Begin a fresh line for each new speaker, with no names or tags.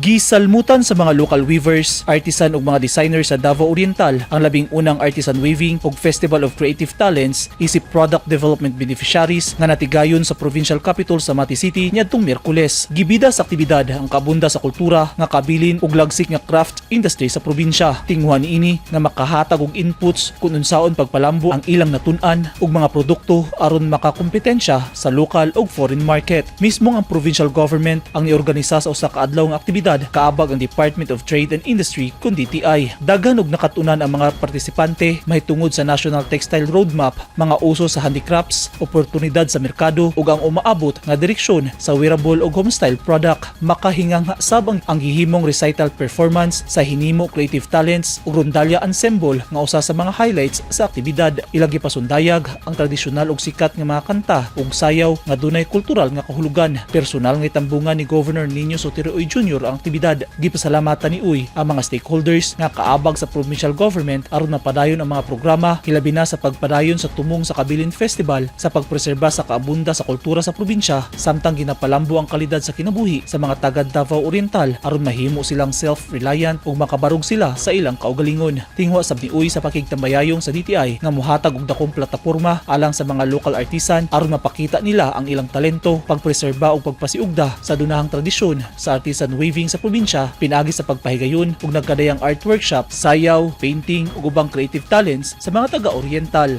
Gisalmutan sa mga local weavers, artisan ug mga designer sa Davao Oriental ang 11 na artisan weaving ug Festival of Creative Talents isip product development beneficiaries nga natigayon sa provincial capital sa Mati City niadtong Miyerkules. Gibida sa aktibidad ang kabunda sa kultura nga kabilin ug lagsik nga craft industry sa probinsya. Tinguha niini nga makahatag og inputs kung unsaon pagpalambo ang ilang natun-an ug mga produkto aron makakompetensya sa local ug foreign market. Mismo ang provincial government ang niorganisa sa usa ka adlaw nga aktibidad kaabag ang Department of Trade and Industry kun DTI. Daghan og nakatunan ang mga partisipante mahitungod sa National Textile Roadmap, mga uso sa handicrafts, oportunidad sa merkado ug ang umaabot nga direksyon sa wearable ug homestyle product. Makahingangha sab ang gihimong recital performance sa Hinimo Creative Talents ug Rondalla Ensemble nga usa sa mga highlights sa aktibidad. Ilang gipasundayag ang tradisyonal ug sikat nga mga kanta ug sayaw nga dunay kultural nga kahulugan. Personal nga itambungan ni Governor Niño Sotero Uy Jr. ang aktibidad. Gipasalamatan ni Uy ang mga stakeholders nga kaabag sa provincial government aron mapadayon ang mga programa, hilabi na sa pagpadayon sa tumong sa Kabilin Festival sa pagpreserba sa kaabunda sa kultura sa probinsya samtang ginapalambo ang kalidad sa kinabuhi sa mga taga Davao Oriental aron mahimo silang self-reliant ug makabarog sila sa ilang kaugalingon. Tinguha sab ni Uy sa pakigtambayayong sa DTI nga muhatag og dakong plataporma alang sa mga local artisan aron mapakita nila ang ilang talento, pagpreserba ug pagpasiugda sa dunahang tradisyon sa artisan weaving sa probinsya pinaagi sa pagpahigayon ug nagkadayang art workshop, sayaw, painting ug ubang creative talents sa mga taga Oriental.